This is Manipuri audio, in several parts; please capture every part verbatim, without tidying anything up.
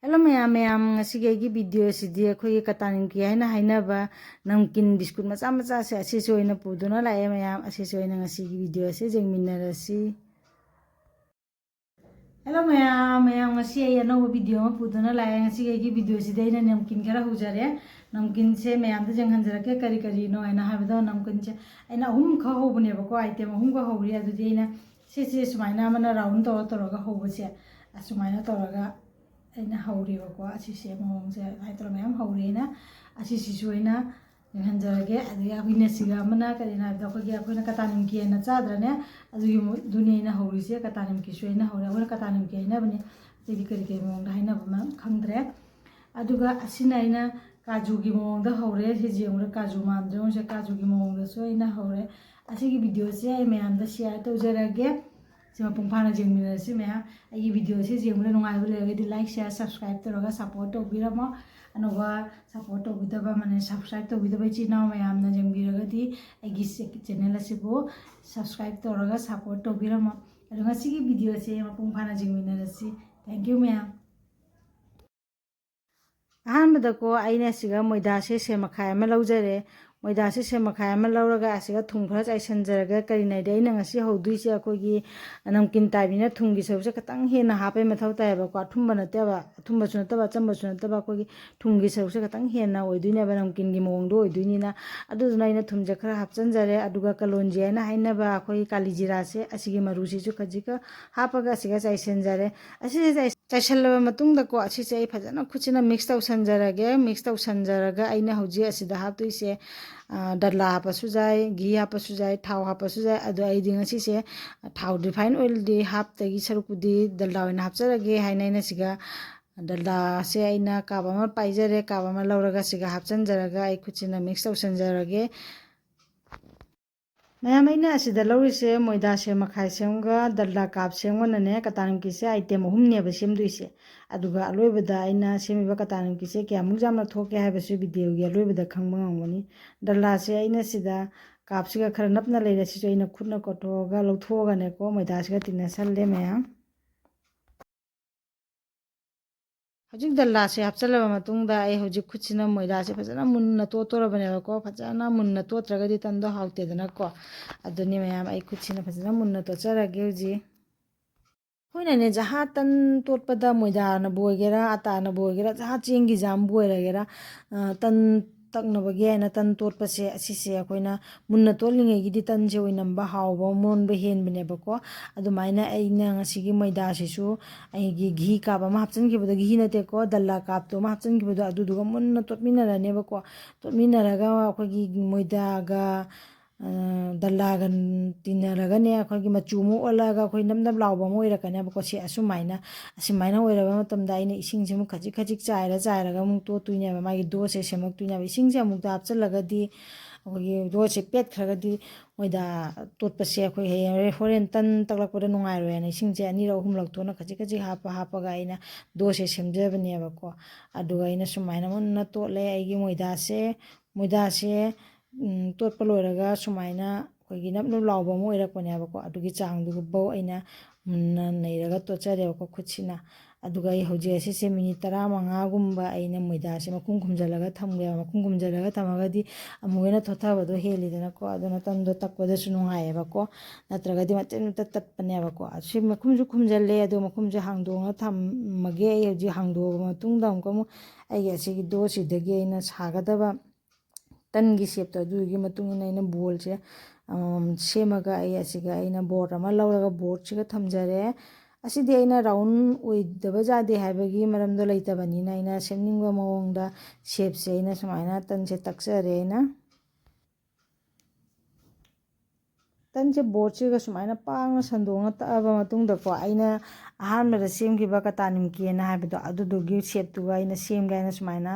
Hello ꯃꯌꯥꯝ, ꯃꯌꯥꯝ, ꯉꯁꯤꯒꯤ ꯑꯩꯒꯤ video ꯑꯁꯤꯗꯤ ꯑꯩꯈꯣꯏꯒꯤ ꯀꯇꯥ ꯅꯤꯝꯀꯤ ꯍꯥꯏꯅ ꯍꯥꯏꯅꯕ ꯅꯝꯀꯤꯟ ꯕꯤꯁꯀꯨꯠ ꯃꯆꯥ ꯃꯆꯥꯁꯦ, ꯑꯁꯤꯁꯨ ꯑꯣꯏꯅ ꯄꯨꯗꯨꯅ ꯂꯥꯛꯑꯦ꯫ ꯃꯌꯥꯝ, ꯑꯁꯤꯁꯨ ꯑꯣꯏꯅ ꯉꯁꯤꯒꯤ video ꯑꯁꯤ ꯌꯦꯡꯃꯤꯟꯅꯔꯁꯤ꯫ Hello ꯃꯌꯥꯝ, ꯃꯌꯥꯝ, ꯉꯁꯤ ꯑꯩ ꯑꯅꯧꯕ video ꯑꯃ ꯄꯨꯗꯨꯅ ꯂꯥꯛꯑꯦ꯫ ꯉꯁꯤꯒꯤ ꯑꯩꯒꯤ video ꯑꯁꯤꯗꯤ ꯑꯩꯅ ꯅꯝꯀꯤꯟ ꯈꯔ ꯍꯧꯖꯔꯦ꯫ ꯅꯝꯀꯤꯟꯁꯦ ꯃꯌꯥꯝꯗ ꯌꯦꯡꯍꯟꯖꯔꯛꯀꯦ, ꯀꯔꯤ ꯀꯔꯤꯅꯣ ꯍꯥꯏꯅ ꯍꯥꯏꯕꯗꯣ꯫ ꯅꯝꯀꯤꯟꯁꯦ ꯑꯩꯅ ꯑꯍꯨꯝꯈꯛ ꯍꯧꯕꯅꯦꯕꯀꯣ, item ꯑꯍꯨꯝꯈꯛ ꯍꯧꯔꯤ꯫ ꯑꯗꯨꯗꯤ ꯑꯩꯅ ꯁꯤꯁꯦ ꯁꯨꯃꯥꯏꯅ ꯑꯃꯅ round ꯇꯧꯔ ꯇꯧꯔꯒ ꯍꯧꯕꯁꯦ, ꯑꯁꯨꯃꯥꯏꯅ ꯇꯧꯔꯒ ꯑꯩꯅ ꯍꯧꯔꯦꯕꯀꯣ꯫ ꯑꯁꯤꯁꯦ ꯃꯑꯣꯡꯁꯦ ꯑꯗꯨꯃꯥꯏꯅ ꯇꯧꯔꯒ ꯃꯌꯥꯝ ꯍꯧꯔꯦ꯫ ꯑꯩꯅ ꯑꯁꯤꯁꯤꯁꯨ ꯑꯩꯅ ꯌꯦꯡꯍꯟꯖꯔꯒꯦ꯫ ꯑꯗꯒꯤ ꯑꯩꯈꯣꯏꯅ ꯁꯤꯒ ꯑꯃꯅ ꯀꯔꯤꯅꯣ ꯍꯥꯏꯕꯗ, ꯑꯩꯈꯣꯏꯒꯤ, ꯑꯩꯈꯣꯏꯅ ꯀꯇꯥ ꯅꯤꯝꯀꯤ ꯍꯥꯏꯅ ꯆꯥꯗ꯭ꯔꯅꯦ? ꯑꯗꯨꯒꯤ ꯃ-, ꯑꯗꯨꯅꯤ ꯑꯩꯅ ꯍꯧꯔꯤꯁꯦ꯫ ꯀꯇꯥ ꯅꯤꯝꯀꯤꯁꯨ ꯑꯩꯅ ꯍꯧꯔꯦ꯫ ꯑꯩꯈꯣꯏꯅ ꯀꯇꯥ ꯅꯤꯝꯀꯤ ꯍꯥꯏꯅꯕꯅꯦ꯫ ꯑꯇꯩꯗꯤ ꯀꯔꯤ ꯀꯔꯤ ꯃꯑꯣꯡꯗ ꯍꯥꯏꯅꯕꯅꯣ ꯈꯪꯗ꯭ꯔꯦ꯫ ꯑꯗꯨꯒ ꯑꯁꯤꯅ ꯑꯩꯅ ꯀꯥꯖꯨꯒꯤ ꯃꯑꯣꯡꯗ ꯍꯧꯔꯦ꯫ ꯁꯤ ꯌꯦꯡꯕꯗ ꯀꯥꯖꯨ ꯃꯥꯟꯗ꯭ꯔꯣ? ꯌꯦꯡꯉꯨꯁꯦ, ꯀꯥꯖꯨꯒꯤ ꯃꯑꯣꯡꯗꯁꯨ ꯑꯩꯅ ꯍꯧꯔꯦ꯫ ꯑꯁꯤꯒꯤ video ꯁꯦ ꯑꯩ ꯃꯌꯥꯝꯗ share ꯇꯧꯖꯔꯒꯦ꯫ ꯁꯤ ꯃꯄꯨꯡ ꯐꯥꯅ ꯌꯦꯡꯃꯤꯟꯅꯔꯁꯤ ꯃꯌꯥꯝ꯫ ꯑꯩꯒꯤ video ꯁꯤ ꯌꯦꯡꯕꯗ ꯅꯨꯡꯉꯥꯏꯕ ꯂꯩꯔꯒꯗꯤ like, share, subscribe ꯇꯧꯔꯒ support ꯇꯧꯕꯤꯔꯝꯃꯣ꯫ ꯑꯅꯧꯕ support ꯇꯧꯕꯤꯗꯕ, ꯃꯥꯅꯦ, subscribe ꯇꯧꯕꯤꯗꯕ ꯏꯆꯤꯟ ꯏꯅꯥꯎ ꯃꯌꯥꯝꯅ ꯌꯦꯡꯕꯤꯔꯒꯗꯤ ꯑꯩꯒꯤ ꯆꯦ-, channel ꯑꯁꯤꯕꯨ subscribe ꯇꯧꯔꯒ support ꯇꯧꯕꯤꯔꯝꯃꯣ꯫ ꯑꯗꯣ ꯉꯁꯤꯒꯤ video ꯁꯦ ꯃꯄꯨꯡ ꯐꯥꯅ ꯌꯦꯡꯃꯤꯟꯅꯔꯁꯤ꯫ Thank you ꯃꯌꯥꯝ꯫ ꯑꯍꯥꯟꯕꯗꯀꯣ ꯑꯩꯅ ꯁꯤꯒ ꯃꯣꯏꯗꯥꯁꯦ ꯁꯦꯝ ꯃꯈꯥꯏ ꯑꯃ ꯂꯧꯖꯔꯦ꯫ ꯃꯣꯏꯗꯥꯁꯦ ꯁꯦꯝ ꯃꯈꯥꯏ ꯑꯃ ꯂꯧꯔꯒ ꯑꯁꯤꯒ ꯊꯨꯝ ꯈꯔ ꯆꯥꯏꯁꯤꯟꯖꯔꯒ, ꯀꯔꯤꯅꯣ ꯍꯥꯏꯗꯤ ꯑꯩꯅ ꯉꯁꯤ ꯍꯧꯗꯣꯏꯁꯦ ꯑꯩꯈꯣꯏꯒꯤ ꯅꯝꯀꯤꯟ ꯇꯥꯏꯞꯅꯤꯅ ꯊꯨꯝꯒꯤ ꯁꯔꯨꯛꯁꯦ ꯈꯤꯇꯪ ꯍꯦꯟꯅ ꯍꯥꯞꯄꯩ ꯃꯊꯧ ꯇꯥꯏꯌꯦꯕꯀꯣ꯫ ꯑꯊꯨꯝꯕ ꯅꯠꯇꯦꯕ, ꯑꯊꯨꯝꯕꯁꯨ ꯅꯠꯇꯕ, ꯑꯆꯝꯕꯁꯨ ꯅꯠꯇꯕ, ꯑꯩꯈꯣꯏꯒꯤ ꯊꯨꯝꯒꯤ ꯁꯔꯨꯛꯁꯦ ꯈꯤꯇꯪ ꯍꯦꯟꯅ ꯑꯣꯏꯗꯣꯏꯅꯦꯕ, ꯅꯝꯀꯤꯟꯒꯤ ꯃꯑꯣꯡꯗꯣ ꯑꯣꯏꯗꯣꯏꯅꯤꯅ꯫ ꯑꯗꯨꯗꯨꯅ ꯑꯩꯅ ꯊꯨꯝꯁꯦ ꯈꯔ ꯍꯥꯞꯆꯤꯟꯖꯔꯦ꯫ ꯑꯗꯨꯒ ꯀꯂꯣꯟꯖꯤ ꯍꯥꯏꯅ ꯍꯥꯏꯅꯕ ꯑꯩꯈꯣꯏꯒꯤ ꯀꯥꯂꯤ ꯖꯤꯔꯥꯁꯦ, ꯑꯁꯤꯒꯤ ꯃꯔꯨꯁꯤꯁꯨ ꯈꯖꯤꯛꯀ ꯍꯥꯞꯄꯒ ꯑꯁꯤꯒ ꯆꯥꯏꯁꯤꯟꯖꯔꯦ꯫ ꯑꯁꯤꯁꯦ ꯆꯥꯏ-, ꯆꯥꯏꯁꯤꯜꯂꯕ ꯃꯇꯨꯡꯗꯀꯣ, ꯑꯁꯤꯁꯦ ꯑꯩ ꯐꯖꯅ ꯈꯨꯠꯁꯤꯅ mix ꯇꯧꯁꯟꯖꯔꯒꯦ꯫ Mix ꯇꯧꯁꯟꯖꯔꯒ ꯑꯩꯅ ꯍꯧꯖꯤꯛ ꯑꯁꯤꯗ ꯍꯥꯞꯇꯣꯏꯁꯦ, ꯑ, ꯗꯥꯜꯗꯥ ꯍꯥꯞꯄꯁꯨ ꯌꯥꯏ, ꯘꯤ ꯍꯥꯞꯄꯁꯨ ꯌꯥꯏ, ꯊꯥꯎ ꯍꯥꯞꯄꯁꯨ ꯌꯥꯏ꯫ ꯑꯗꯣ ꯑꯩꯗꯤ ꯉꯁꯤꯁꯦ ꯊꯥꯎ, refined oil ꯗꯤ ꯍꯥꯞꯇꯒꯤ ꯁꯔꯨꯛꯄꯨꯗꯤ ꯗꯥꯜꯗꯥ ꯑꯣꯏꯅ ꯍꯥꯞꯆꯔꯒꯦ ꯍꯥꯏꯅ ꯑꯩꯅ ꯁꯤꯒ ꯗꯥꯜꯗꯥꯁꯦ ꯑꯩꯅ cup ꯑꯃ ꯄꯥꯏꯖꯔꯦ꯫ Cup ꯑꯃ ꯂꯧꯔꯒ ꯁꯤꯒ ꯍꯥꯞꯆꯤꯟꯖꯔꯒ ꯑꯩ ꯈꯨꯠꯁꯤꯅ mix ꯇꯧꯁꯟꯖꯔꯒꯦ꯫ ꯃꯌꯥꯝ, ꯑꯩꯅ ꯑꯁꯤꯗ ꯂꯧꯔꯤꯁꯦ ꯃꯣꯏꯗꯥ ꯁꯦꯝ ꯃꯈꯥꯏ ꯁꯦꯝꯒ ꯗꯥꯜꯗꯥ cup ꯁꯦꯝꯒꯅꯅꯦ, ꯀꯇꯥ ꯅꯤꯝꯀꯤꯁꯦ item ꯑꯍꯨꯝꯅꯦꯕ ꯁꯦꯝꯗꯣꯏꯁꯦ꯫ ꯑꯗꯨꯒ ꯑꯂꯣꯏꯕꯗ ꯑꯩꯅ ꯁꯦꯝꯃꯤꯕ ꯀꯇꯥ ꯅꯤꯝꯀꯤꯁꯦ ꯀꯌꯥꯃꯨꯛ ꯌꯥꯝꯅ ꯊꯣꯛꯀꯦ ꯍꯥꯏꯕꯁꯨ video ꯒꯤ ꯑꯂꯣꯏꯕꯗ ꯈꯪꯕ ꯉꯝꯒꯅꯤ꯫ ꯗꯥꯜꯗꯥꯁꯦ ꯑꯩꯅ ꯁꯤꯗ cup ꯁꯤꯒ ꯈꯔ ꯅꯞꯅ ꯂꯩꯔꯦ꯫ ꯁꯤꯁꯨ ꯑꯩꯅ ꯈꯨꯠꯅ ꯀꯣꯠꯊꯣꯛꯑꯒ ꯂꯧꯊꯣꯛꯑꯒꯅꯦꯀꯣ, ꯃꯣꯏꯗꯥꯁꯤꯒ ꯇꯤꯟꯅꯁꯜꯂꯦ ꯃꯌꯥꯝ꯫ ꯍꯧꯖꯤꯛ ꯗꯜꯂꯥꯁꯦ ꯍꯥꯞꯆꯤꯜꯂꯕ ꯃꯇꯨꯡꯗ ꯑꯩ ꯍꯧꯖꯤꯛ ꯈꯨꯠꯁꯤꯅ ꯃꯣꯏꯗꯥꯁꯦ ꯐꯖꯅ ꯃꯨꯟꯅ ꯇꯣꯠꯇꯣꯔꯕꯅꯦꯕꯀꯣ꯫ ꯐꯖꯅ ꯃꯨꯟꯅ ꯇꯣꯠꯇ꯭ꯔꯒꯗꯤ ꯇꯟꯗꯣ ꯍꯥꯎꯇꯦꯗꯅꯀꯣ꯫ ꯑꯗꯨꯅꯤ ꯃꯌꯥꯝ, ꯑꯩ ꯈꯨꯠꯁꯤꯅ ꯐꯖꯅ ꯃꯨꯟꯅ ꯇꯣꯠꯆꯔꯒꯦ ꯍꯧꯖꯤꯛ꯫ ꯑꯩꯈꯣꯏꯅꯅꯦ, ꯖꯍꯥ ꯇꯟ ꯇꯣꯠꯄꯗ ꯃꯣꯏꯗꯥꯅꯕꯨ ꯑꯣꯏꯒꯦꯔꯥ, ꯑꯇꯥꯅꯕꯨ ꯑꯣꯏꯒꯦꯔꯥ, ꯖꯍꯥ ꯆꯦꯡꯒꯤ ꯖꯥꯝꯕꯨ ꯑꯣꯏꯔꯒꯦꯔꯥ, ꯑ, ꯇꯟ ꯇꯛꯅꯕꯒꯤ ꯍꯥꯏꯅ ꯇꯟ ꯇꯣꯠꯄꯁꯦ, ꯑꯁꯤꯁꯦ ꯑꯩꯈꯣꯏꯅ ꯃꯨꯟꯅ ꯇꯣꯠꯂꯤꯉꯩꯒꯤꯗꯤ ꯇꯟꯁꯦ ꯑꯣꯏꯅꯝꯕ, ꯍꯥꯎꯕ, ꯃꯣꯟꯕ ꯍꯦꯟꯕꯅꯦꯕꯀꯣ꯫ ꯑꯗꯨꯃꯥꯏꯅ ꯑꯩꯅ ꯉꯁꯤꯒꯤ ꯃꯣꯏꯗꯥꯁꯤꯁꯨ ꯑꯩꯒꯤ ꯘꯤ ꯀꯥꯞ ꯑꯃ ꯍꯥꯞꯆꯤꯟꯈꯤꯕꯗꯣ, ꯘꯤ ꯅꯠꯇꯦꯀꯣ, ꯗꯜꯂꯥ ꯀꯥꯞꯇꯣ ꯑꯃ ꯍꯥꯞꯆꯤꯟꯈꯤꯕꯗꯣ, ꯑꯗꯨꯗꯨꯒ ꯃꯨꯟꯅ ꯇꯣꯠꯃꯤꯟꯅꯔꯅꯦꯕꯀꯣ꯫ ꯇꯣꯠꯃꯤꯟꯅꯔꯒ ꯑꯩꯈꯣꯏꯒꯤ ꯃꯣꯏꯗꯥꯒ, ꯑ, ꯗꯜꯂꯥꯒ ꯇꯤꯟꯅꯔꯒꯅꯦ, ꯑꯩꯈꯣꯏꯒꯤ ꯃꯆꯨ ꯑꯃ ꯑꯣꯜꯂꯛꯑꯒ ꯑꯩꯈꯣꯏ ꯅꯞ ꯅꯞ ꯂꯥꯎꯕ ꯑꯃ ꯑꯣꯏꯔꯛꯀꯅꯦꯕꯀꯣ꯫ ꯁꯤ ꯑꯁꯨꯃꯥꯏꯅ, ꯑꯁꯨꯃꯥꯏꯅ ꯑꯣꯏꯔꯕ ꯃꯇꯝꯗ ꯑꯩꯅ ꯏꯁꯤꯡꯁꯦ ꯑꯃꯨꯛ ꯈꯖꯤꯛ ꯈꯖꯤꯛ ꯆꯥꯏꯔ ꯆꯥꯏꯔꯒ ꯑꯃꯨꯛ ꯇꯣꯠꯇꯣꯏꯅꯦꯕ, ꯃꯥꯒꯤ ꯗꯣꯁꯦ ꯁꯦꯝꯃꯛꯇꯣꯏꯅꯦꯕ꯫ ꯏꯁꯤꯡꯁꯦ ꯑꯃꯨꯛꯇ ꯍꯥꯞꯆꯤꯜꯂꯒꯗꯤ, ꯑꯩꯈꯣꯏꯒꯤ ꯗꯣꯁꯦ ꯄꯦꯠꯈ꯭ꯔꯒꯗꯤ ꯃꯣꯏꯗꯥ ꯇꯣꯠꯄꯁꯦ ꯑꯩꯈꯣꯏ ꯍꯌꯦꯡ ꯍꯣꯔꯦꯟ ꯇꯟ ꯇꯛꯂꯛꯄꯗ ꯅꯨꯡꯉꯥꯏꯔꯣꯏꯅ, ꯏꯁꯤꯡꯁꯦ ꯑꯅꯤꯔꯛ ꯑꯍꯨꯝꯂꯛ ꯊꯣꯛꯅ ꯈꯖꯤꯛ ꯈꯖꯤꯛ ꯍꯥꯞꯄ ꯍꯥꯞꯄꯒ ꯑꯩꯅ ꯗꯣꯁꯦ ꯁꯦꯝꯖꯕꯅꯦꯕꯀꯣ꯫ ꯑꯗꯨꯒ ꯑꯩꯅ ꯁꯨꯃꯥꯏꯅ ꯃꯨꯟꯅ ꯇꯣꯠꯂꯦ ꯑꯩꯒꯤ ꯃꯣꯏꯗꯥꯁꯦ꯫ ꯃꯣꯏꯗꯥꯁꯦ, ꯎꯝ, ꯇꯣꯠꯄ ꯂꯣꯏꯔꯒ ꯁꯨꯃꯥꯏꯅ ꯑꯩꯈꯣꯏꯒꯤ ꯅꯞ ꯅꯞ ꯂꯥꯎꯕ ꯑꯃ ꯑꯣꯏꯔꯛꯄꯅꯦꯕꯀꯣ꯫ ꯑꯗꯨꯒꯤ ꯆꯥꯡꯗꯨꯐꯥꯎ ꯑꯩꯅ ꯃꯨꯟꯅ ꯅꯩꯔꯒ ꯇꯣꯠꯆꯔꯦꯕꯀꯣ ꯈꯨꯠꯁꯤꯅ꯫ ꯑꯗꯨꯒ ꯑꯩ ꯍꯧꯖꯤꯛ ꯑꯁꯤꯁꯦ ꯃꯤꯅꯤꯠ ꯇꯔꯥꯃꯉꯥꯒꯨꯝꯕ ꯑꯩꯅ ꯃꯣꯏꯗꯥꯁꯦ ꯃꯈꯨꯝ ꯈꯨꯝꯖꯤꯜꯂꯒ ꯊꯝꯒꯦꯕ꯫ ꯃꯈꯨꯝ ꯈꯨꯝꯖꯤꯜꯂꯒ ꯊꯝꯃꯒꯗꯤ ꯑꯃꯨꯛ ꯍꯦꯟꯅ ꯊꯣꯠꯊꯕꯗꯣ ꯍꯦꯜꯂꯤꯗꯅꯀꯣ꯫ ꯑꯗꯨꯅ ꯇꯟꯗꯣ ꯇꯛꯄꯗꯁꯨ ꯅꯨꯡꯉꯥꯏꯌꯦꯕꯀꯣ, ꯅꯠꯇ꯭ꯔꯒꯗꯤ ꯃꯆꯦꯠ ꯃꯆꯦꯠ ꯇꯠꯄꯅꯦꯕꯀꯣ꯫ ꯑꯁꯤ ꯃꯈꯨꯝꯁꯨ ꯈꯨꯝꯖꯤꯜꯂꯦ, ꯑꯗꯣ ꯃꯈꯨꯝꯁꯦ ꯍꯥꯡꯗꯣꯛꯑꯒ ꯊꯝꯃꯒꯦ꯫ ꯑꯩ ꯍꯧꯖꯤꯛ ꯍꯥꯡꯗꯣꯛꯑꯕ ꯃꯇꯨꯡꯗ ꯑꯃꯨꯛꯀ ꯑꯃꯨꯛ ꯑꯩꯒꯤ ꯑꯁꯤꯒꯤ ꯗꯣꯁꯤꯗꯒꯤ ꯑꯩꯅ ꯁꯥꯒꯗꯕ ꯇꯟꯒꯤ ꯁꯦꯞꯇꯣ, ꯑꯗꯨꯒꯤ ꯃꯇꯨꯡ ꯏꯟꯅ ꯑꯩꯅ ꯕꯣꯜꯁꯦ, ꯑꯝ, ꯁꯦꯝꯃꯒ ꯑꯩ ꯑꯁꯤꯒ ꯑꯩꯅ ꯕꯣꯔꯠ ꯑꯃ ꯂꯧꯔꯒ ꯕꯣꯔꯠꯁꯤꯒ ꯊꯝꯖꯔꯦ꯫ ꯑꯁꯤꯗꯤ ꯑꯩꯅ ꯔꯥꯎꯟ ꯑꯣꯏꯗꯕ ꯌꯥꯗꯦ ꯍꯥꯏꯕꯒꯤ ꯃꯔꯝꯗꯣ ꯂꯩꯇꯕꯅꯤꯅ, ꯑꯩꯅ ꯁꯦꯝꯅꯤꯡꯕ ꯃꯑꯣꯡꯗ ꯁꯦꯞꯁꯦ ꯑꯩꯅ ꯁꯨꯃꯥꯏꯅ ꯇꯟꯁꯦ ꯇꯛꯆꯔꯦ꯫ ꯑꯩꯅ ꯇꯟꯁꯦ ꯕꯣꯔꯠꯁꯤꯒ ꯁꯨꯃꯥꯏꯅ ꯄꯥꯛꯅ ꯁꯟꯗꯣꯛꯅ ꯇꯛꯑꯕ ꯃꯇꯨꯡꯗꯀꯣ, ꯑꯩꯅ ꯑꯍꯥꯟꯕꯗ ꯁꯦꯝꯈꯤꯕ ꯀꯇꯥ ꯅꯤꯝꯀꯤꯅ ꯍꯥꯏꯕꯗꯣ, ꯑꯗꯨꯗꯨꯒꯤ ꯁꯦꯞꯇꯨꯒ ꯑꯩꯅ ꯁꯦꯝꯒꯦ ꯍꯥꯏꯅ ꯁꯨꯃꯥꯏꯅ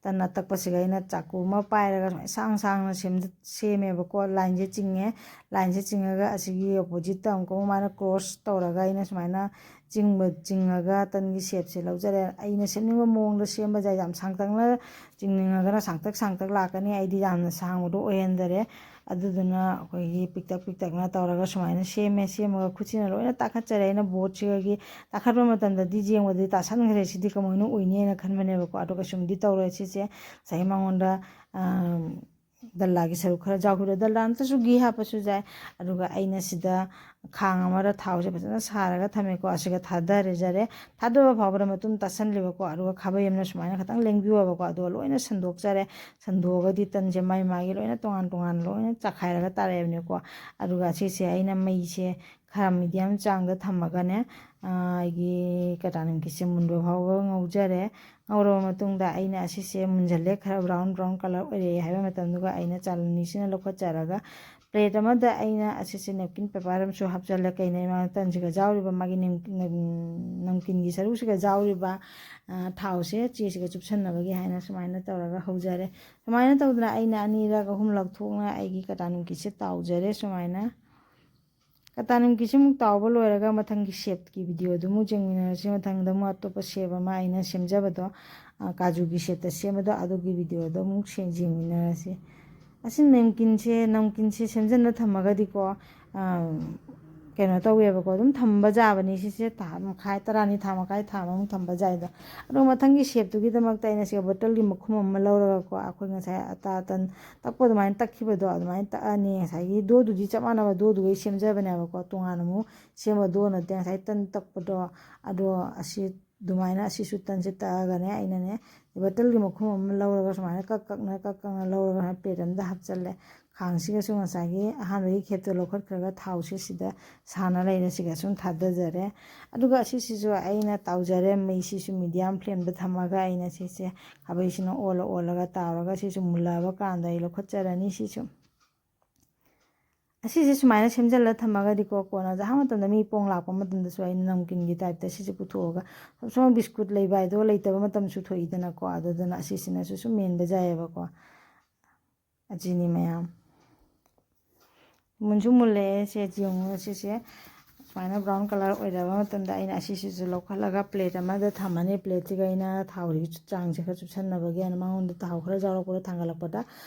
ꯇꯟ ꯑꯇꯛꯄꯁꯤꯒ ꯑꯩꯅ ꯆꯥꯛꯀꯨ ꯑꯃ ꯄꯥꯏꯔꯒ ꯁꯨꯃꯥꯏꯅ ꯁꯥꯡ ꯁꯥꯡꯅ ꯁꯦꯝ-, ꯁꯦꯝꯃꯦꯕꯀꯣ꯫ ꯂꯥꯏꯟꯁꯦ ꯆꯤꯡꯉꯦ꯫ ꯂꯥꯏꯟꯁꯦ ꯆꯤꯡꯉꯒ ꯑꯁꯤꯒꯤ ꯑꯣꯄꯣꯖꯤꯠꯇ ꯑꯃꯨꯛꯀ ꯑꯃꯨꯛ ꯃꯥꯅ ꯀ꯭ꯔꯣꯁ ꯇꯧꯔꯒ ꯑꯩꯅ ꯁꯨꯃꯥꯏꯅ ꯆꯤꯡꯕ, ꯆꯤꯡꯉꯒ ꯇꯟꯒꯤ ꯁꯦꯞꯁꯦ ꯂꯧꯖꯔꯦ꯫ ꯑꯩꯅ ꯁꯦꯝꯅꯤꯡꯕ ꯃꯑꯣꯡꯗ ꯁꯦꯝꯕꯁꯦ ꯌꯥꯝ ꯁꯥꯡꯇꯛꯅ ꯆꯤꯡꯅꯤꯡꯉꯒꯅ ꯁꯥꯡꯇꯛ ꯁꯥꯡꯇꯛ ꯂꯥꯛꯀꯅꯤ꯫ ꯑꯩꯗꯤ ꯌꯥꯝꯅ ꯁꯥꯡꯕꯗꯣ ꯑꯣꯏꯍꯟꯗꯔꯦ꯫ ꯑꯗꯨꯗꯨꯅ ꯑꯩꯈꯣꯏꯒꯤ ꯄꯤꯛꯇꯛ ꯄꯤꯛꯇꯛꯅ ꯇꯧꯔꯒ ꯁꯨꯃꯥꯏꯅ ꯁꯦꯝꯃꯦ꯫ ꯁꯦꯝꯃꯒ ꯈꯨꯠꯁꯤꯅ ꯂꯣꯏꯅ ꯇꯥꯈꯠꯆꯔꯦ꯫ ꯑꯩꯅ ꯕꯣꯠꯁꯤꯒꯤ ꯇꯥꯈꯠꯄ ꯃꯇꯝꯗꯗꯤ ꯌꯦꯡꯕꯗꯗꯤ ꯇꯥꯁꯟꯈ꯭ꯔꯦ, ꯁꯤꯗꯤ ꯀꯃꯥꯏꯅ ꯑꯣꯏꯅꯤ ꯍꯥꯏꯅ ꯈꯟꯕꯅꯦꯕꯀꯣ꯫ ꯑꯗꯣ ꯀꯩꯁꯨꯝꯗꯤ ꯇꯧꯔꯣꯏ꯫ ꯁꯤꯁꯦ ꯉꯁꯥꯏꯒꯤ ꯃꯉꯣꯟꯗ, ꯑꯥ, ꯗꯜꯂꯥꯒꯤ ꯁꯔꯨꯛ ꯈꯔ ꯌꯥꯎꯈꯤꯕꯗꯣ, ꯗꯜꯂꯥ ꯅꯠꯇ꯭ꯔꯁꯨ ꯘꯤ ꯍꯥꯞꯄꯁꯨ ꯌꯥꯏ꯫ ꯑꯗꯨꯒ ꯑꯩꯅ ꯁꯤꯗ ꯈꯥꯡ ꯑꯃꯗ ꯊꯥꯎꯁꯦ ꯐꯖꯅ ꯁꯥꯔꯒ ꯊꯝꯃꯦꯀꯣ꯫ ꯑꯁꯤꯒ ꯊꯥꯗꯔꯖꯔꯦ꯫ ꯊꯥꯗꯕ ꯐꯥꯎꯕꯗ ꯃꯇꯨꯝ ꯇꯥꯁꯜꯂꯦꯕꯀꯣ꯫ ꯑꯗꯨꯒ ꯈꯥꯕꯩ ꯑꯃꯅ ꯁꯨꯃꯥꯏꯅ ꯈꯤꯇꯪ ꯂꯦꯡꯕꯤꯌꯣꯕꯀꯣ꯫ ꯑꯗꯨꯒ ꯂꯣꯏꯅ ꯁꯟꯗꯣꯛꯆꯔꯦ꯫ ꯁꯟꯗꯣꯛꯑꯒꯗꯤ ꯇꯟꯁꯦ ꯃꯥꯏ ꯃꯥꯒꯤ ꯂꯣꯏꯅ ꯇꯣꯉꯥꯟ ꯇꯣꯉꯥꯟ ꯂꯣꯏꯅ ꯆꯥꯛꯈꯥꯏꯔꯒ ꯇꯥꯔꯛꯑꯦꯕꯅꯦꯀꯣ꯫ ꯑꯗꯨꯒ ꯁꯤꯁꯦ ꯑꯩꯅ ꯃꯩꯁꯦ ꯈꯔ medium ꯆꯥꯡꯗ ꯊꯝꯃꯒꯅꯦ, ꯑꯥ, ꯑꯩꯒꯤ ꯀꯇꯥ ꯅꯤꯝꯀꯤꯁꯦ ꯃꯨꯟꯕ ꯐꯥꯎꯕ ꯉꯧꯖꯔꯦ꯫ ꯉꯧꯔꯕ ꯃꯇꯨꯡꯗ ꯑꯩꯅ ꯑꯁꯤꯁꯦ ꯃꯨꯟꯖꯜꯂꯦ, ꯈꯔ brown brown colour ꯑꯣꯏꯔꯛꯑꯦ ꯍꯥꯏꯕ ꯃꯇꯝꯗꯨꯒ ꯑꯩꯅ ꯆꯥꯂꯨꯅꯤꯁꯤꯅ ꯂꯧꯈꯠꯆꯔꯒ plate ꯑꯃꯗ ꯑꯩꯅ ꯑꯁꯤꯁꯦ napkin paper ꯑꯃꯁꯨ ꯍꯥꯞꯆꯜꯂꯦ꯫ ꯀꯩꯅꯣ ꯃꯥ ꯇꯟꯁꯤꯒ ꯌꯥꯎꯔꯤꯕ ꯃꯥꯒꯤ ꯅꯝ-, ꯅꯝ-, ꯅꯝꯀꯤꯟꯒꯤ ꯁꯔꯨꯛꯁꯤꯒ ꯌꯥꯎꯔꯤꯕ, ꯑꯥ, ꯊꯥꯎꯁꯦ ꯆꯦꯁꯤꯒ ꯆꯨꯞꯁꯟꯅꯕꯒꯤ ꯍꯥꯏꯅ ꯁꯨꯃꯥꯏꯅ ꯇꯧꯔꯒ ꯍꯧꯖꯔꯦ꯫ ꯁꯨꯃꯥꯏꯅ ꯇꯧꯗꯅ ꯑꯩꯅ ꯑꯅꯤꯔꯛ ꯑꯍꯨꯝꯂꯛ ꯊꯣꯛꯅ ꯑꯩꯒꯤ ꯀꯇꯥ ꯅꯤꯝꯀꯤꯁꯦ ꯇꯥꯎꯖꯔꯦ꯫ ꯁꯨꯃꯥꯏꯅ ꯀꯇꯥ ꯅꯤꯝꯀꯤꯁꯤꯃꯨꯛ ꯇꯥꯎꯕ ꯂꯣꯏꯔꯒ ꯃꯊꯪꯒꯤ shapeꯀꯤ videoꯗꯨꯃꯨꯛ ꯌꯦꯡꯃꯤꯟꯅꯔꯁꯤ꯫ ꯃꯊꯪꯗ ꯑꯃꯨꯛ ꯑꯇꯣꯞꯄ shape ꯑꯃ ꯑꯩꯅ ꯁꯦꯝꯖꯕꯗꯣ, ꯑ, ꯀꯥꯖꯨꯒꯤ shapeꯇ ꯁꯦꯝꯕꯗꯣ, ꯑꯗꯨꯒꯤ videoꯗꯣ ꯑꯃꯨꯛ ꯁꯦꯝ-, ꯌꯦꯡꯃꯤꯟꯅꯔꯁꯤ꯫ ꯑꯁꯤ ꯅꯝꯀꯤꯟꯁꯦ, ꯅꯝꯀꯤꯟꯁꯦ ꯁꯦꯝꯖꯟꯅ ꯊꯝꯃꯒꯗꯤꯀꯣ, ꯑ, ꯀꯩꯅꯣ ꯇꯧꯋꯦꯕꯀꯣ, ꯑꯗꯨꯝ ꯊꯝꯕ ꯌꯥꯕꯅꯤ꯫ ꯁꯤꯁꯦ ꯊꯥ ꯃꯈꯥꯏ, ꯇꯔꯥꯅꯤ, ꯊꯥ ꯃꯈꯥꯏ, ꯊꯥ ꯑꯃꯃꯨꯛ ꯊꯝꯕ ꯌꯥꯏꯗꯣ꯫ ꯑꯗꯣ ꯃꯊꯪꯒꯤ shapeꯇꯨꯒꯤꯗꯃꯛꯇ ꯑꯩꯅ ꯁꯤꯒ bottleꯒꯤ ꯃꯈꯨꯝ ꯑꯃ ꯂꯧꯔꯒꯀꯣ, ꯑꯩꯈꯣꯏ ꯉꯁꯥꯏ ꯑꯇꯥ ꯑꯇꯟ ꯇꯛꯄ ꯑꯗꯨꯃꯥꯏꯅ ꯇꯛꯈꯤꯕꯗꯣ, ꯑꯗꯨꯃꯥꯏꯅ ꯇꯛꯑꯅꯤ꯫ ꯉꯁꯥꯏꯒꯤ doughꯗꯨꯗꯤ ꯆꯞ ꯃꯥꯟꯅꯕ doughꯗꯨꯒꯤ ꯁꯦꯝꯖꯕꯅꯦꯕꯀꯣ, ꯇꯣꯉꯥꯟꯅ ꯑꯃꯨꯛ ꯁꯦꯝꯕ dough ꯅꯠꯇꯦ꯫ ꯉꯁꯥꯏ ꯇꯟ ꯇꯛꯄꯗꯣ, ꯑꯗꯣ ꯑꯁꯤ ꯑꯗꯨꯃꯥꯏꯅ ꯑꯁꯤꯁꯨ ꯇꯟꯁꯦ ꯇꯛꯑꯒꯅꯦ, ꯑꯩꯅꯅꯦ bottleꯒꯤ ꯃꯈꯨꯝ ꯑꯃ ꯂꯧꯔꯒ ꯁꯨꯃꯥꯏꯅ ꯀꯛ ꯀꯛꯅ, ꯀꯛ ꯀꯛꯅ ꯂꯧꯔꯒ plate ꯑꯃꯗ ꯍꯥꯞꯆꯜꯂꯦ꯫ ꯈꯥꯡꯁꯤꯒꯁꯨ ꯉꯁꯥꯏꯒꯤ ꯑꯍꯥꯟꯕꯒꯤ shapeꯇꯣ ꯂꯧꯈꯠꯈ꯭ꯔꯒ ꯊꯥꯎꯁꯦ ꯁꯤꯗ ꯁꯥꯅ ꯂꯩꯔꯦ, ꯁꯤꯒ ꯁꯨꯝ ꯊꯥꯗꯖꯔꯦ꯫ ꯑꯗꯨꯒ ꯑꯁꯤꯁꯤꯁꯨ ꯑꯩꯅ ꯇꯥꯎꯖꯔꯦ, ꯃꯩꯁꯤꯁꯨ medium flameꯗ ꯊꯝꯃꯒ ꯑꯩꯅ ꯁꯤꯁꯦ ꯈꯥꯕꯩꯁꯤꯅ ꯑꯣꯜꯂ ꯑꯣꯜꯂꯒ ꯇꯥꯎꯔꯒ ꯁꯤꯁꯨ ꯃꯨꯜꯂꯛꯑꯕ ꯀꯥꯟꯗ ꯑꯩ ꯂꯧꯈꯠꯆꯔꯅꯤ꯫ ꯁꯤꯁꯨ, ꯑꯁꯤꯁꯦ ꯁꯨꯃꯥꯏꯅ ꯁꯦꯝꯖꯤꯜꯂ ꯊꯝꯃꯒꯗꯤꯀꯣ, ꯀꯣꯟꯅ ꯑꯍꯥꯟꯕ ꯃꯇꯝꯗ ꯃꯤ ꯄꯣꯡ ꯂꯥꯛꯄ ꯃꯇꯝꯗꯁꯨ ꯑꯩꯅ ꯅꯝꯀꯤꯟꯒꯤ typeꯇ ꯁꯤꯁꯦ ꯄꯨꯊꯣꯛꯑꯒ, ꯁꯣꯝ ꯁꯣꯝ biscuit ꯂꯩꯕ ꯍꯥꯏꯗꯣ ꯂꯩꯇꯕ ꯃꯇꯝꯁꯨ ꯊꯣꯛꯏꯗꯅꯀꯣ, ꯑꯗꯨꯗꯨꯅ ꯑꯁꯤꯁꯤꯅꯁꯨ ꯁꯨꯝ ꯃꯦꯟꯕ ꯌꯥꯏꯑꯕꯀꯣ꯫ ꯑꯁꯤꯅꯤ ꯃꯌꯥꯝ꯫ ꯃꯨꯟꯁꯨ ꯃꯨꯜꯂꯛꯑꯦ꯫ ꯁꯦ ꯌꯦꯡꯉꯨ, ꯁꯤꯁꯦ ꯁꯨꯃꯥꯏꯅ brown colour ꯑꯣꯏꯔꯕ ꯃꯇꯝꯗ ꯑꯩꯅ ꯑꯁꯤꯁꯤꯁꯨ ꯂꯧꯈꯠꯂꯒ plate ꯑꯃꯗ ꯊꯝꯃꯅꯤ꯫ Plateꯁꯤꯒ ꯑꯩꯅ ꯊꯥꯎꯁꯤꯒꯤ ꯆꯥꯡꯁꯦ ꯈꯔ ꯆꯨꯞꯁꯟꯅꯕꯒꯤ ꯑꯩꯅ ꯃꯉꯣꯟꯗ ꯊꯥꯎ ꯈꯔ ꯌꯥꯎꯔꯛꯄꯗ ꯊꯥꯡꯒꯠꯂꯛꯄꯗ꯫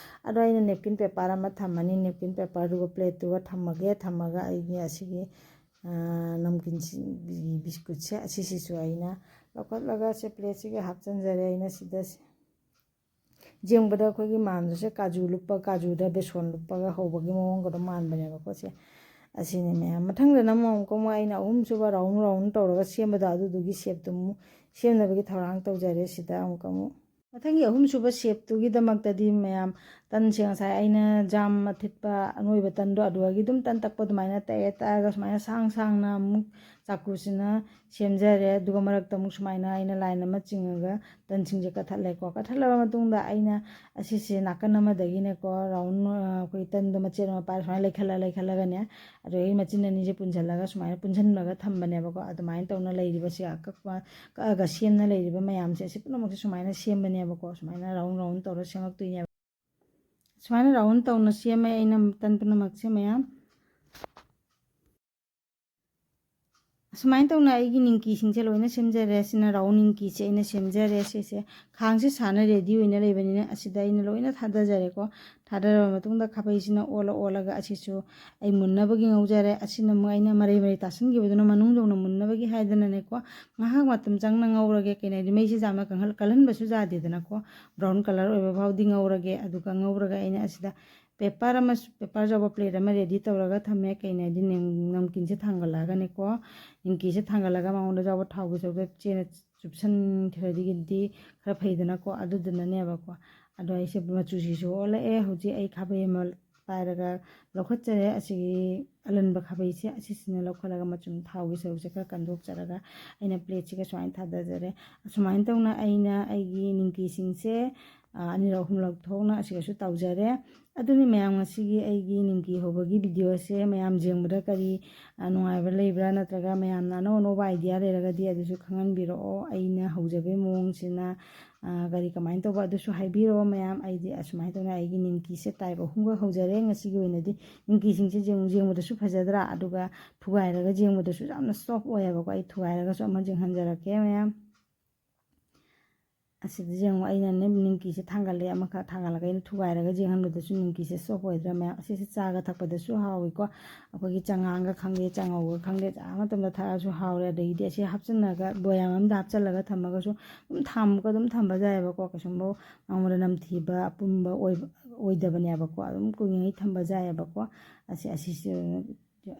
ꯑꯗꯣ ꯑꯩꯅ napkin paper ꯑꯃ ꯊꯝꯃꯅꯤ꯫ Napkin paperꯗꯨꯒ plateꯇꯨꯒ ꯊꯝꯃꯒꯦ꯫ ꯊꯝꯃꯒ ꯑꯩꯒꯤ ꯑꯁꯤꯒꯤ ꯅꯝꯀꯤꯟꯁꯤ, ꯕꯤꯁꯀꯨꯠꯁꯦ ꯑꯁꯤꯁꯤꯁꯨ ꯑꯩꯅ ꯂꯧꯈꯠꯂꯒ ꯁꯦ plateꯁꯤꯒ ꯍꯥꯞꯆꯤꯟꯖꯔꯦ꯫ ꯑꯩꯅ ꯁꯤꯗ ꯌꯦꯡꯕꯗ ꯑꯩꯈꯣꯏꯒꯤ ꯃꯥꯟꯕꯁꯦ ꯀꯥꯖꯨ ꯂꯨꯞꯄ, ꯀꯥꯖꯨꯗ ꯕꯦꯁꯣꯟ ꯂꯨꯞꯄꯒ ꯍꯧꯕꯒꯤ ꯃꯑꯣꯡꯒ ꯑꯗꯨꯝ ꯃꯥꯟꯕꯅꯦꯕꯀꯣ ꯁꯦ꯫ ꯑꯁꯤꯅꯤ ꯃꯌꯥꯝ꯫ ꯃꯊꯪꯗꯅ ꯑꯃꯨꯛ, ꯑꯃꯨꯛꯀ ꯑꯃꯨꯛ ꯑꯩꯅ ꯑꯍꯨꯝꯁꯨꯕ round round ꯇꯧꯔꯒ ꯁꯦꯝꯕꯗꯣ ꯑꯗꯨꯗꯨꯒꯤ shapeꯇꯨ ꯑꯃꯨꯛ ꯁꯦꯝꯅꯕꯒꯤ ꯊꯧꯔꯥꯡ ꯇꯧꯖꯔꯦ꯫ ꯁꯤꯗ ꯑꯃꯨꯛꯀ ꯑꯃꯨꯛ ꯃꯊꯪꯒꯤ ꯑꯍꯨꯝꯁꯨꯕ shapeꯇꯨꯒꯤꯗꯃꯛꯇꯗꯤ ꯃꯌꯥꯝ, ꯇꯟꯁꯦ ꯉꯁꯥꯏ ꯑꯩꯅ ꯖꯥꯝ ꯑꯊꯤꯠꯄ ꯑꯅꯣꯏꯕ ꯇꯟꯗꯣ ꯑꯗꯨꯗꯒꯤ ꯑꯗꯨꯝ ꯇꯟ ꯇꯛꯄ ꯑꯗꯨꯃꯥꯏꯅ ꯇꯛꯑꯦ꯫ ꯇꯛꯑꯒ ꯁꯨꯃꯥꯏꯅ ꯁꯥꯡ ꯁꯥꯡꯅ ꯑꯃꯨꯛ ꯆꯥꯛꯀꯨꯁꯤꯅ ꯁꯦꯝꯖꯔꯦ꯫ ꯑꯗꯨꯒ ꯃꯔꯛꯇ ꯑꯃꯨꯛ ꯁꯨꯃꯥꯏꯅ ꯑꯩꯅ line ꯑꯃ ꯆꯤꯡꯉꯒ ꯇꯟꯁꯤꯡꯁꯦ ꯀꯠꯊꯠꯂꯦꯀꯣ꯫ ꯀꯠꯊꯠꯂꯕ ꯃꯇꯨꯡꯗ ꯑꯩꯅ ꯑꯁꯤꯁꯦ ꯅꯥꯀꯟ ꯑꯃꯗꯒꯤꯅꯦꯀꯣ, round, ꯑ, ꯑꯩꯈꯣꯏ ꯇꯟꯗꯣ ꯃꯆꯦꯠ ꯑꯃ ꯄꯥꯏꯔ ꯁꯨꯃꯥꯏꯅ ꯂꯩꯈꯠꯂ ꯂꯩꯈꯠꯂꯒꯅꯦ, ꯑꯗꯨꯗꯒꯤ ꯃꯆꯤꯟ ꯑꯅꯤꯁꯦ ꯄꯨꯟꯁꯤꯜꯂꯒ ꯁꯨꯃꯥꯏꯅ ꯄꯨꯟꯁꯤꯟꯂꯒ ꯊꯝꯕꯅꯦꯕꯀꯣ꯫ ꯑꯗꯨꯃꯥꯏꯅ ꯇꯧꯅ ꯂꯩꯔꯤꯕꯁꯦ, ꯑꯀꯛꯄ ꯀꯛꯑꯒ ꯁꯦꯝꯅ ꯂꯩꯔꯤꯕ ꯃꯌꯥꯝꯁꯦ ꯑꯁꯤ ꯄꯨꯝꯅꯃꯛꯁꯦ ꯁꯨꯃꯥꯏꯅ ꯁꯦꯝꯕꯅꯦꯕꯀꯣ꯫ ꯁꯨꯃꯥꯏꯅ round round ꯇꯧꯔ ꯁꯦꯝꯃꯛꯇꯣꯏꯅꯦꯕ꯫ ꯁꯨꯃꯥꯏꯅ round ꯇꯧꯅ ꯁꯦꯝꯃꯦ ꯑꯩꯅ ꯇꯟ ꯄꯨꯝꯅꯃꯛꯁꯦ ꯃꯌꯥꯝ꯫ ꯑꯁꯨꯃꯥꯏꯅ ꯇꯧꯅ ꯑꯩꯒꯤ ꯅꯤꯡꯀꯤꯁꯤꯡꯁꯦ ꯂꯣꯏꯅ ꯁꯦꯝꯖꯔꯦ꯫ ꯁꯤꯅ round ꯅꯤꯡꯀꯤꯁꯦ ꯑꯩꯅ ꯁꯦꯝꯖꯔꯦ꯫ ꯁꯤꯁꯦ ꯈꯥꯡꯁꯦ ꯁꯥꯅ ready ꯑꯣꯏꯅ ꯂꯩꯕꯅꯤꯅ ꯑꯁꯤꯗ ꯑꯩꯅ ꯂꯣꯏꯅ ꯊꯥꯗꯖꯔꯦꯀꯣ꯫ ꯊꯥꯗꯔꯕ ꯃꯇꯨꯡꯗ ꯈꯥꯕꯩꯁꯤꯅ ꯑꯣꯜꯂ ꯑꯣꯜꯂꯒ ꯑꯁꯤꯁꯨ ꯑꯩ ꯃꯨꯟꯅꯕꯒꯤ ꯉꯧꯖꯔꯦ꯫ ꯑꯁꯤꯅ ꯑꯃꯨꯛ ꯑꯩꯅ ꯃꯔꯩ ꯃꯔꯩ ꯇꯥꯁꯟꯈꯤꯕꯗꯨꯅ ꯃꯅꯨꯡ ꯌꯧꯅ ꯃꯨꯟꯅꯕꯒꯤ ꯍꯥꯏꯗꯅꯅꯦꯀꯣ, ꯉꯥꯏꯍꯥꯛ ꯃꯇꯝ ꯆꯪꯅ ꯉꯧꯔꯒꯦ꯫ ꯀꯩꯅꯣ ꯍꯥꯏꯗꯤ ꯃꯩꯁꯦ ꯌꯥꯝꯅ ꯀꯪꯍꯜ-, ꯀꯜꯍꯟꯕꯁꯨ ꯌꯥꯗꯦꯗꯅꯀꯣ꯫ Brown colour ꯑꯣꯏꯕ ꯐꯥꯎꯗꯤ ꯉꯧꯔꯒꯦ꯫ ꯑꯗꯨꯒ ꯉꯧꯔꯒ ꯑꯩꯅ ꯑꯁꯤꯗ paper ꯑꯃꯁꯨ, paper ꯌꯥꯎꯕ plate ꯑꯃ ready ꯇꯧꯔꯒ ꯊꯝꯃꯦ꯫ ꯀꯩꯅꯣ ꯍꯥꯏꯗꯤ ꯅꯝ-, ꯅꯝꯀꯤꯟꯁꯦ ꯊꯥꯡꯒꯠꯂꯛꯑꯒꯅꯦꯀꯣ, ꯅꯤꯡꯀꯤꯁꯦ ꯊꯥꯡꯒꯠꯂꯒ ꯃꯉꯣꯟꯗ ꯌꯥꯎꯕ ꯊꯥꯎꯒꯤ ꯁꯔꯨꯛꯇꯣ ꯆꯦꯅ ꯆꯨꯞꯁꯟꯈ꯭ꯔꯗꯤꯒꯤꯗꯤ ꯈꯔ ꯐꯩꯗꯅꯀꯣ, ꯑꯗꯨꯗꯨꯅꯅꯦꯕꯀꯣ꯫ ꯑꯗꯣ ꯑꯩꯁꯦ ꯃꯆꯨꯁꯤꯁꯨ ꯑꯣꯜꯂꯛꯑꯦ꯫ ꯍꯧꯖꯤꯛ ꯑꯩ ꯈꯥꯕꯩ ꯑꯃ ꯄꯥꯏꯔꯒ ꯂꯧꯈꯠꯆꯔꯦ꯫ ꯑꯁꯤꯒꯤ ꯑꯂꯟꯕ ꯈꯥꯕꯩꯁꯦ ꯑꯁꯤꯁꯤꯅ ꯂꯧꯈꯠꯂꯒ ꯃꯆꯨꯝ ꯊꯥꯎꯒꯤ ꯁꯔꯨꯛꯁꯦ ꯈꯔ ꯀꯟꯗꯣꯛꯆꯔꯒ ꯑꯩꯅ plateꯁꯤꯒ ꯁꯨꯃꯥꯏꯅ ꯊꯥꯗꯖꯔꯦ꯫ ꯑꯁꯨꯃꯥꯏꯅ ꯇꯧꯅ ꯑꯩꯅ ꯑꯩꯒꯤ ꯅꯤꯡꯀꯤꯁꯤꯡꯁꯦ, ꯑ, ꯑꯅꯤꯔꯛ ꯑꯍꯨꯝꯂꯛ ꯊꯣꯛꯅ ꯑꯁꯤꯒꯁꯨ ꯇꯧꯖꯔꯦ꯫ ꯑꯗꯨꯅꯤ ꯃꯌꯥꯝ, ꯉꯁꯤꯒꯤ ꯑꯩꯒꯤ ꯅꯤꯡꯀꯤ ꯍꯧꯕꯒꯤ videoꯁꯦ ꯃꯌꯥꯝ ꯌꯦꯡꯕꯗ ꯀꯔꯤ, ꯑ, ꯅꯨꯡꯉꯥꯏꯕ ꯂꯩꯕ꯭ꯔꯥ, ꯅꯠꯇ꯭ꯔꯒ ꯃꯌꯥꯝꯅ ꯑꯅꯧ ꯑꯅꯧꯕ idea ꯂꯩꯔꯒꯗꯤ ꯑꯗꯨꯁꯨ ꯈꯪꯍꯟꯕꯤꯔꯛꯑꯣ꯫ ꯑꯩꯅ ꯍꯧꯖꯕꯒꯤ ꯃꯑꯣꯡꯁꯤꯅ, ꯑ, ꯀꯔꯤ ꯀꯃꯥꯏꯅ ꯇꯧꯕ ꯑꯗꯨꯁꯨ ꯍꯥꯏꯕꯤꯔꯛꯑꯣ ꯃꯌꯥꯝ꯫ ꯑꯩꯗꯤ ꯑꯁꯨꯃꯥꯏꯅ ꯇꯧꯅ ꯑꯩꯒꯤ ꯅꯤꯡꯀꯤꯁꯦ type ꯑꯍꯨꯝꯒ ꯍꯧꯖꯔꯦ꯫ ꯉꯁꯤꯒꯤ ꯑꯣꯏꯅꯗꯤ ꯅꯤꯡꯀꯤꯁꯤꯡꯁꯦ ꯌꯦꯡ-, ꯌꯦꯡꯕꯗꯁꯨ ꯐꯖꯗ꯭ꯔꯥ? ꯑꯗꯨꯒ ꯊꯨꯒꯥꯏꯔꯒ ꯌꯦꯡꯕꯗꯁꯨ ꯌꯥꯝꯅ soft ꯑꯣꯏꯌꯦꯕꯀꯣ꯫ ꯑꯩ ꯊꯨꯒꯥꯏꯔꯒꯁꯨ ꯑꯃ ꯌꯦꯡꯍꯟꯖꯔꯛꯀꯦ ꯃꯌꯥꯝ꯫ ꯑꯁꯤꯗ ꯌꯦꯡꯉꯣ, ꯑꯩꯅꯅꯦ ꯅꯤꯝꯀꯤꯁꯦ ꯊꯥꯡꯒꯠꯂꯦ, ꯑꯃꯈꯛ ꯊꯥꯡꯒꯠꯂꯒ ꯑꯩꯅ ꯊꯨꯒꯥꯏꯔꯒ ꯌꯦꯡꯍꯟꯕꯗꯁꯨ ꯅꯤꯝꯀꯤꯁꯦ soft ꯑꯣꯏꯗ꯭ꯔꯥ ꯃꯌꯥꯝ? ꯑꯁꯤꯁꯦ ꯆꯥꯒ ꯊꯛꯄꯗꯁꯨ ꯍꯥꯎꯏꯀꯣ꯫ ꯑꯩꯈꯣꯏꯒꯤ ꯆꯉꯥꯡꯒ ꯈꯪꯗꯦ, ꯆꯥꯉꯧꯒ ꯈꯪꯗꯦ, ꯆꯥ ꯃꯇꯝꯗ ꯊꯛꯑꯁꯨ ꯍꯥꯎꯔꯦ꯫ ꯑꯗꯒꯤꯗꯤ ꯑꯁꯤ ꯍꯥꯞꯆꯤꯟꯅꯒ ꯕꯣꯌꯥꯝ ꯑꯃꯗ ꯍꯥꯞꯆꯤꯜꯂꯒ ꯊꯝꯃꯒꯁꯨ ꯑꯗꯨꯝ ꯊꯥ ꯃꯨꯛꯀ ꯑꯗꯨꯝ ꯊꯝꯕ ꯌꯥꯏꯑꯕꯀꯣ꯫ ꯀꯩꯁꯨꯝꯕ ꯃꯉꯣꯟꯗ ꯅꯝꯊꯤꯕ ꯑꯄꯨꯝꯕ ꯑꯣꯏꯕ ꯑꯣꯏꯗꯕꯅꯦꯕꯀꯣ꯫ ꯑꯗꯨꯝ ꯀꯨꯏꯉꯩ ꯊꯝꯕ ꯌꯥꯏꯑꯕꯀꯣ꯫ ꯑꯁꯤ ꯑꯁꯤꯁꯨ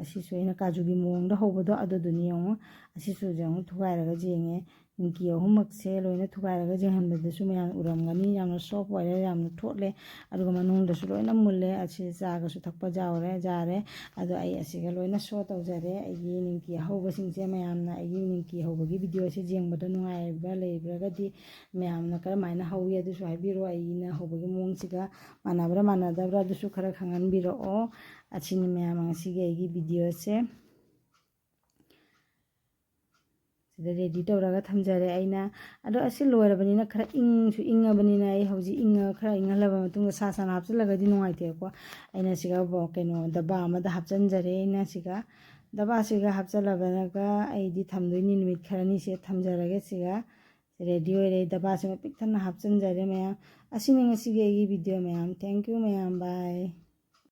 ꯑꯁꯤꯁꯨ ꯑꯩꯅ ꯀꯥꯖꯨꯒꯤ ꯃꯑꯣꯡꯗ ꯍꯧꯕꯗꯣ ꯑꯗꯨꯗꯨꯅꯤ꯫ ꯌꯦꯡꯉꯣ, ꯑꯁꯤꯁꯨ ꯌꯦꯡꯉꯣ, ꯊꯨꯒꯥꯏꯔꯒ ꯌꯦꯡꯉꯦ꯫ ꯅꯤꯝꯀꯤ ꯑꯍꯨꯝꯃꯛꯁꯦ ꯂꯣꯏꯅ ꯊꯨꯒꯥꯏꯔꯒ ꯌꯦꯡꯍꯟꯕꯗꯁꯨ ꯃꯌꯥꯝ ꯎꯔꯝꯒꯅꯤ꯫ ꯌꯥꯝꯅ soft ꯑꯣꯏꯔꯦ, ꯌꯥꯝꯅ ꯊꯣꯠꯂꯦ, ꯑꯗꯨꯒ ꯃꯅꯨꯡꯗꯁꯨ ꯂꯣꯏꯅ ꯃꯨꯜꯂꯦ꯫ ꯑꯁꯤ ꯆꯥꯒꯁꯨ ꯊꯛꯄ ꯌꯥꯎꯔꯦ, ꯌꯥꯔꯦ꯫ ꯑꯗꯣ ꯑꯩ ꯑꯁꯤꯒ ꯂꯣꯏꯅ show ꯇꯧꯖꯔꯦ꯫ ꯑꯩꯒꯤ ꯅꯤꯝꯀꯤ ꯑꯍꯧꯕꯁꯤꯡꯁꯦ ꯃꯌꯥꯝꯅ ꯑꯩꯒꯤ ꯅꯤꯝꯀꯤ ꯍꯧꯕꯒꯤ video ꯑꯁꯤ ꯌꯦꯡꯕꯗ ꯅꯨꯡꯉꯥꯏꯕ ꯂꯩꯕ꯭ꯔꯒꯗꯤ ꯃꯌꯥꯝꯅ ꯀꯔꯝꯍꯥꯏꯅ ꯍꯧꯋꯤ ꯑꯗꯨꯁꯨ ꯍꯥꯏꯕꯤꯔꯣ꯫ ꯑꯩꯅ ꯍꯧꯕꯒꯤ ꯃꯑꯣꯡꯁꯤꯒ ꯃꯥꯟꯅꯕ꯭ꯔꯥ ꯃꯥꯟꯅꯗꯕ꯭ꯔꯥ ꯑꯗꯨꯁꯨ ꯈꯔ ꯈꯪꯍꯟꯕꯤꯔꯛꯑꯣ꯫ ꯑꯁꯤꯅꯤ ꯃꯌꯥꯝ ꯉꯁꯤꯒꯤ ꯑꯩꯒꯤ videoꯁꯦ꯫ ꯁꯤꯗ ready ꯇꯧꯔꯒ ꯊꯝꯖꯔꯦ ꯑꯩꯅ꯫ ꯑꯗꯣ ꯑꯁꯤ ꯂꯣꯏꯔꯕꯅꯤꯅ ꯈꯔ ꯏꯪꯁꯨ ꯏꯪꯉꯕꯅꯤꯅ ꯑꯩ ꯍꯧꯖꯤꯛ ꯏꯪꯉ-, ꯈꯔ ꯏꯪꯍꯜꯂꯕ ꯃꯇꯨꯡꯗ ꯁꯥ ꯁꯥꯅ ꯍꯥꯞꯆꯤꯜꯂꯒꯗꯤ ꯅꯨꯡꯉꯥꯏꯇꯦꯕꯀꯣ꯫ ꯑꯩꯅ ꯁꯤꯒ ꯕꯣ-, ꯀꯩꯅꯣ ꯗꯕꯥ ꯑꯃꯗ ꯍꯥꯞꯆꯤꯟꯖꯔꯦ꯫ ꯑꯩꯅ ꯁꯤꯒ ꯗꯕꯥꯁꯤꯒ ꯍꯥꯞꯆꯤꯜꯂꯕꯅꯒ ꯑꯩꯗꯤ ꯊꯝꯗꯣꯏꯅꯤ ꯅꯨꯃꯤꯠ ꯈꯔꯅꯤꯁꯦ ꯊꯝꯖꯔꯒꯦ꯫ ꯁꯤꯒ ready ꯑꯣꯏꯔꯦ꯫ ꯗꯕꯥꯁꯤꯃ ꯄꯤꯛ ꯊꯟꯅ ꯍꯥꯞꯆꯤꯟꯖꯔꯦ ꯃꯌꯥꯝ꯫ ꯑꯁꯤꯅꯤ ꯉꯁꯤꯒꯤ ꯑꯩꯒꯤ video ꯃꯌꯥꯝ꯫ Thank you ꯃꯌꯥꯝ꯫ Bye꯫